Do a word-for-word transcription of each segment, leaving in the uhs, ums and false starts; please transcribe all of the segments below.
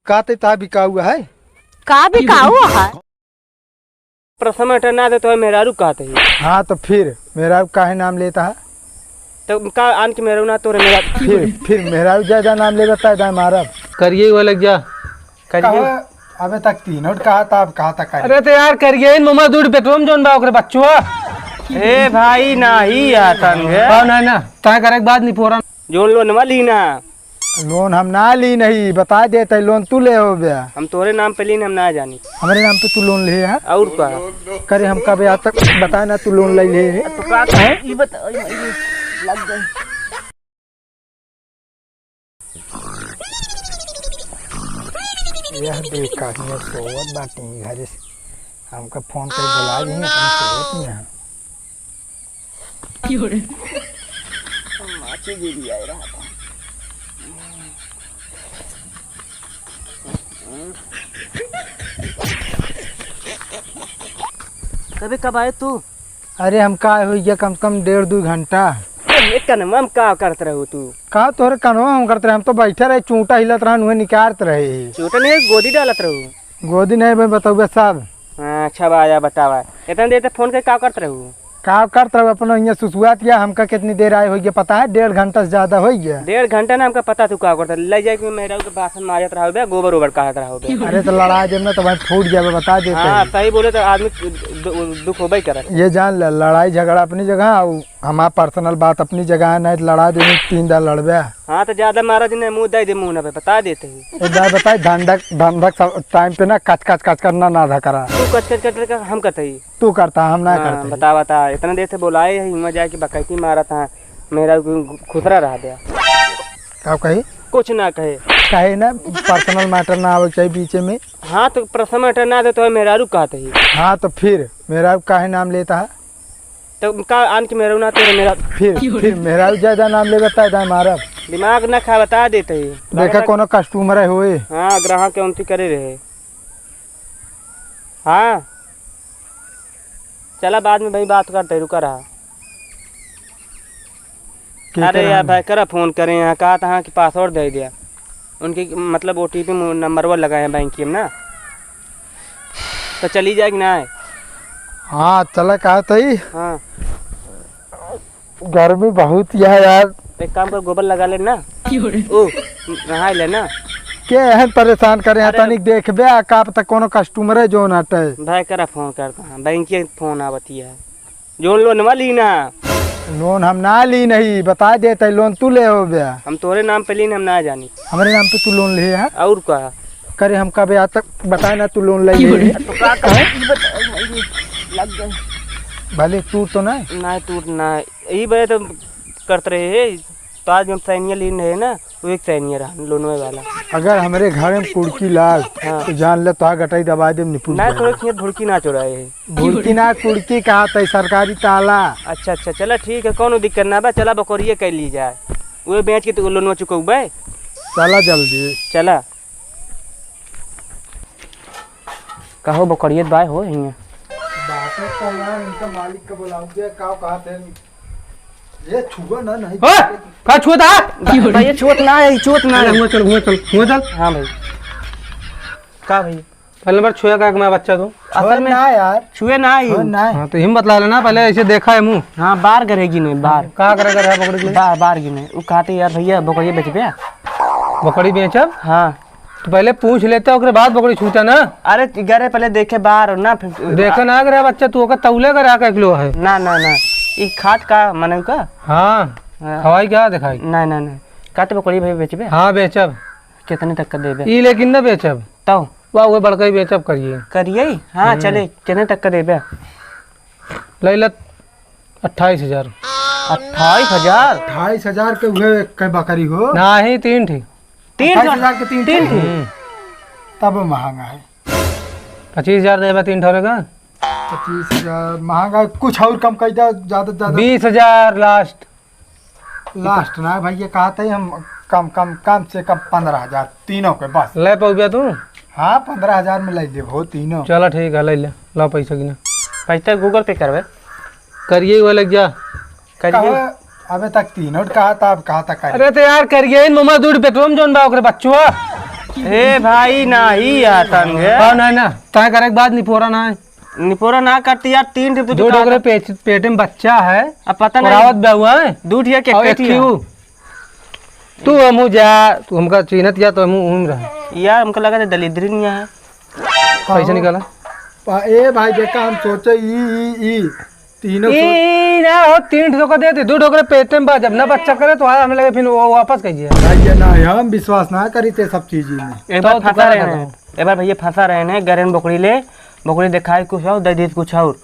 का ते ता बिकाऊ है? का बिकाऊ है? प्रथम अटर ना दे तो मेहरारू कहत ही। हाँ, तो फिर मेहरारू काहे नाम लेता है? तो का आन के मेहरारू ना तोरे मेहरा फिर, फिर मेहरारू ज्यादा नाम ले बता, दाएं मारब। करिए वो लग जा। करिए। कहो, अबे तक तीन और कहा था, अब कहा था करिए। अरे तो यार, करिए इन ममा दूध पेट्रोल में जोन बा ओकरे बच्चो। ए भाई, नाही यार, तंग है। हाँ, ना, ना, तय करे के बाद नहीं फोरन। जोन लोन मा ली ना। लोन हम ना ली नहीं, बता देते, लोन तू ले हो बे। हम तोरे नाम पे लीन, हम ना जानी। हमरे नाम पे तू लोन ले है? और का? करे हम कबे आज तक बताए ना तू लोन ले ले है? तो का हैं? ई बता, ई, ई, लग गए। यह देख काटने सोवत बाटी घरे से। हमका फोन कर बुला ली, अपन सोवत में है। क्यों रे? माची जी भी आए रहा था। कबे कब आए तू? अरे हम का हो गया, कम से कम डेढ़ दो घंटा। ए, कनवा में का करत रहू तू? का तोहरे कनवा हम करत रहे? हम तो बैठे रहे, चूंटा हिलत रहन, उहे निकारत रहे। चूंटा नहीं, गोदी डालत रहू। गोदी नहीं, मैं बतौबे सब। हाँ, अच्छा बा, आया बतावा। इतना देर तक फोन करके का करत रहू? का करत रहू? अपना यहाँ सुसुआत गया, हमका कितनी देर आए हो गया पता है? डेढ़ घंटा से ज्यादा हो गया। डेढ़ घंटा ना, हमका पता तू का करत, ले जाए के मेहरारू के बासन माजत रहा बे, गोबर ओबर काढ़त रहा बे। अरे तो लड़ा जब ना तो भाई फूट जाबे, बता देते हाँ, हैं। सही बोले तो आदमी दु-, दुख होबे करे। ये जान ले, लड़ाई झगड़ा अपनी जगह, और हमार पर्सनल बात अपनी जगह है, नहीं तो लड़ा दे, तीन दाल लड़बे। हाँ, तो ज्यादा मारा जी नहीं, मुंह दे दे, मुंह ना पे बता देते ही। एक बार बताई, धंधा, धंधा सब टाइम पे ना कच कच कच करना ना था करा। तू कच कच कच कर, हम करते ही। तू करता, हम ना हाँ, करते ही। बता, बता, इतना देर से बोलाए है, हिमा जाके बकैती मारा था, मेहरारू खुसरा रहा दे। का कही? कुछ ना कहे। कहे ना, पर्सनल मैटर ना आवे के चाहिए बीचे में। हाँ, तो पर्सनल मैटर ना दे तो मेहरारू कहते ही। हाँ, तो फिर मेहरारू काहे नाम लेता है? तो का आन के मेहरारू ना तोरे मेहरा फिर, फिर मेहरारू ज्यादा नाम ले बता, दाएं मारब। दिमाग ना खा, बता देते ही। देखा कोनो कस्टमर है होए। हाँ, ग्राहक के उनती करे रहे। हाँ, चला बाद में भाई बात करते, रुका रहा। के अरे करे यार हम? भाई, करा फोन करे यहाँ, कहा था कि पासवर्ड दे दिया। उनके मतलब ओटीपी नंबर वन लगाए हैं बैंक के ना। तो चली जाए कि ना आए? हाँ, चला, कहा तई। हाँ। गर्मी बहुत है यार। एक काम कर, गोबर लगा ले ना। क्यों रे? ओ, नहाए ले ना। के एहन परेशान करे हैं, अरे। तनिक देखबे, आ का पता कोनो कस्टमर है जो ना अटे। भाई करा फोन करता हूँ, बैंक के फोन आवती है। जोन लोन मा ली ना। लोन हम ना ली नहीं, बता देते, लोन तू ले हो बे। हम तोरे नाम पे ली ना, हम ना जानी। हमरे नाम पे तू लोन ले है? और का? करे हम कबे आज तक बताए ना तू लोन ले ले। तो का करे? ई बता, लग गए। भले तू तो ना। ना, तू ना। यही बे तो करत रहे है। तो आज हम सैनिया लीन रहे ना, वो एक सैनिया रहा, लोनवे वाला। अगर हमरे घर में कुड़की लाग, हाँ। तो जान ले, तो गटाई दबा दे, निपुट ना, जाए। थोड़ा खेत भुड़की ना चुराए है। भुड़की ना, कुड़की कहा तई, सरकारी ताला। अच्छा, अच्छा, चला ठीक है, कौनो दिक्कत ना बा, चला बकरिए कर ली जाए, वो बेच के तो लोनवा चुकौबे। चला जल्दी। चला। कहो बकरिए बाय हो हियां। बातें तो यार, इनका मालिक का बुलाओगे, का कहा थे? ये छुआ ना, नहीं ओए, का छुआ था? भाई, ये छुअत ना है, छुअत ना अरे, है। हुआ चल, हुआ चल, हुआ चल। हाँ भाई। का भाई? पहले नंबर छुए का एक मैं बच्चा तू। असल में ना यार। छुए ना ही। छुए ना है। हाँ, तो हिम्मत ला लेना, पहले ऐसे देखा है मुंह। हाँ, बार करेगी नहीं, बार। का करे, करे बकरी के? बार, बार की नहीं। वो कहते यार भैया, बकरी बेचबे? बकरी बेचब? हाँ। तो पहले पूछ लेते, ओकरे बाद बकरी छूता ना। अरे, गरे पहले देखे बार ना, फिर देखे ना, अगर बच्चा तू ओकर तौले कर आके एक लो है। ना, ना, ना। ई खाट का मने का? हाँ। हाँ। खवाई क्या दिखाई? ना, ना, ना। का तो बकरी भाई बेचबे? हाँ, बेचब। कितने तक का देबे? ई लेकिन ना बेचब। तो? वाह, वो बड़का ही बेचब करिए। करिए? हाँ, हम्म। चले। कितने तक का देबे? ले ले अट्ठाईस हजार। अट्ठाईस हजार? अट्ठाईस हजार के उहे एक बकरी हो? नाही, तीन ठी। तीन अट्ठाईस हजार के तीन तीन ठी? ठी? हम्म। तब महंगा है। पच्चीस हजार देबे तीन ठोरे का? पच्चीस हजार महंगा है, कुछ और कम कर दे, ज्यादा से ज्यादा। बीस हजार लास्ट। लास्ट ना भैया, कहा था हम कम, कम, कम से कम पन्द्रह हजार, तीनों के बस। ले पउबे तू? हाँ, पन्द्रह हजार में ले लेबो तीनों। चला ठीक है, ले ले, ला पैसा गिना। पैसा Google Pay करबे? करिए वो लग जा। करिए। कहो, अबे तक तीनों कहा था, अब कहा था करिए। अरे तो यार, करिए इन ममा दूध पेट्रोल में जोन बा ओकरे बच्चो। हे भाई, नाही यार, तंग है। हाँ, नाही ना, तय करे के बाद निपोरा ना है। निपोरा ना करती यार, तीन ठे तो दो दिखा डोकरे दे। पेट, पेट में बच्चा है। अब पता और नहीं। आवत बउआ है। दू ठिया के और एक एक ठिया। ठियो। तू हमहू जा, तू हमका चिन्हत जा तो हमहू उम रहा। यार, हमका लगा था दलिद्री नहीं है। पैसा निकाला। पा-, ए भाई, देखा हम सोचे ई, ई, ई, तीनों ई, सो- ई ना हो, तीन ठो का दे दे, दो डोकरे पेटे में बा, जब ना बच्चा करे तो हमें लगे फिर वो वापस कहिए। भाई, ये ना, हम विश्वास ना करी ते सब चीज में। एक तो बार तू फंसा करा रहे था। हैं, एक बार भैया फंसा रहे हैं, गरेन बोकड़ी ले, बोकड़ी दिखाई कुछ और, दे दी कुछ और।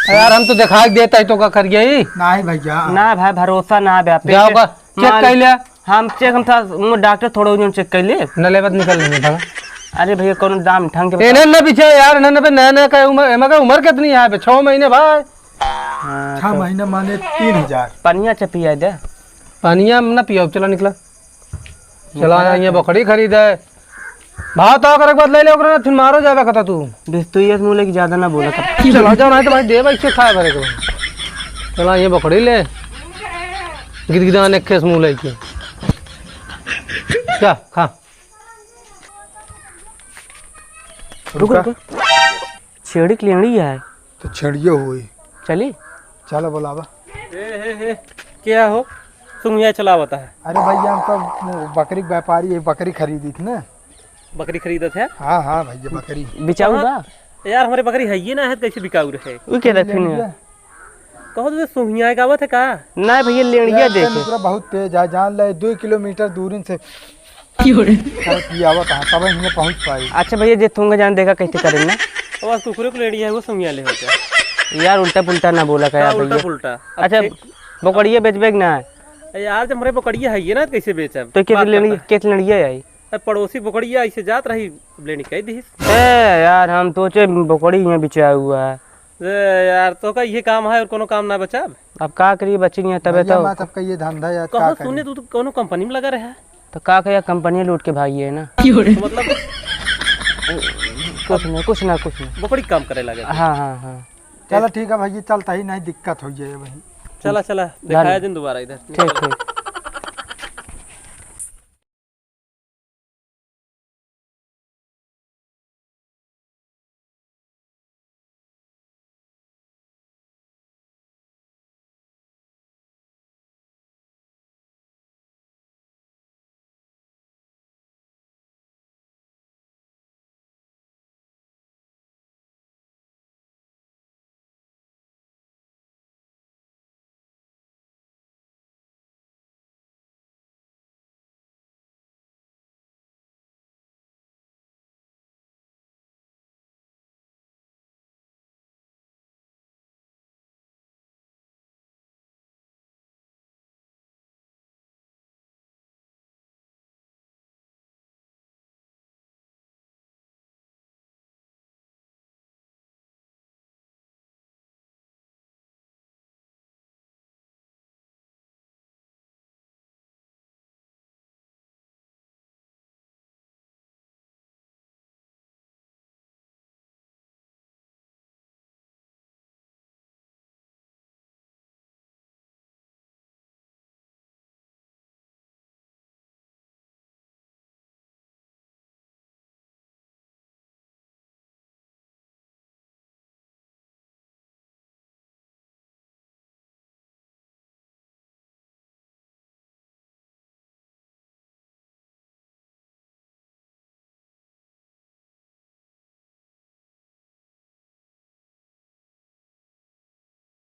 यार, हम तो दिखाई देता ही तो का कर गया ही। नहीं भैया। ना भाई, भरोसा ना बे आप। जाओ का, चेक मान कर ले। हम चेक, हम था, वो डॉक्टर थोड़ा उन्होंने चेक कर ले। न लेबत निकल लेंगे, भागा। अरे भैया, कौन दाम ढंग के बता। इन्हें न पीछे यार, इन्हें न पे नया नया का उम्र, एमा का उम्र कितनी है बे? छह महीने भाई। हाँ, छह तो महीने माने तीन हजार। पनिया अच्छा पिया दे। पनिया हम ना पियो, चला निकला। चला, यहाँ बकरी खरीदे। भाव ताव करे के बाद ले ले ओकरा, फिर मारो जाबे कता तू। बिस्तुइया से मुँह लेके ज्यादा ना बोला कर। चला जाओ, नहीं तो भाई देबा इसे खाए भरे के। चला, ये बकरी ले। गिदगिदा ने खेस मुँह लेके। क्या? खा। रुक, रुक। छेड़ी के लेंड़ी है। तो छेड़ियो होई। चली? चलो बुलावा। ए, ए, ए, क्या हो? तुम यहाँ चलावता है? अरे भैया, हम सब बकरी के व्यापारी है, बकरी खरीदी थी ना। बकरी खरीदत है? हाँ, हाँ भैया, बकरी। बिचाऊ कहाँ? बा? यार, हमरे बकरी है ये ना है, तो कैसे बिकाऊ रहे? उ के देखिन लेंड़िया। कहो तो सुहिया गावत है का? नहीं भैया, लेंड़िया यार, देखे। नुकरा बहुत तेज है, जान ले, दो किलोमीटर दूरिन से क्यों रे? कर पियावत है, तब हियाँ पहुँच पाई। अच्छा भैया, जे तुंगे जान देखा कैसे करें ना। तो बस कुकुरे को लेंड़िया है, वो सुहिया ले होता। यार, उल्टा पुल्टा ना बोला का का यार उल्टा भैया। पुल्टा? अब अच्छा, ठीक। बकरिया बेचबे कि ना? यार, जब हमरे बकरिया है ये ना, तो कैसे बेचब? तो के बात लेंड़ी-, करता है। के लेंड़िया आई? अब पड़ोसी बकरिया ऐसे जात रही, लेंड़ी कह दिहिस। ए यार, हम सोचे बकरी यहाँ बिचाया हुआ है। ए यार, तो का ये काम है और कोनो काम ना बचाब? अब का करी, बची नहीं है तबे भैया, तो। मैं तब का ये धंधा यार, कहो का करी? सुने, तू तो कोनो कंपनी में लगा रहा है। तो का कहे, कंपनी लूट के भागी है ना। तो मतलब कुछ नहीं, कुछ ना, कुछ नहीं। बकरी काम करे लगे। हाँ, हाँ, हाँ। चला ठीक है भैया, चलता ही नहीं, दिक्कत हो जाए भाई। चला, चला, धन्य। दिखाया दिन दोबारा इधर। ठीक, ठीक।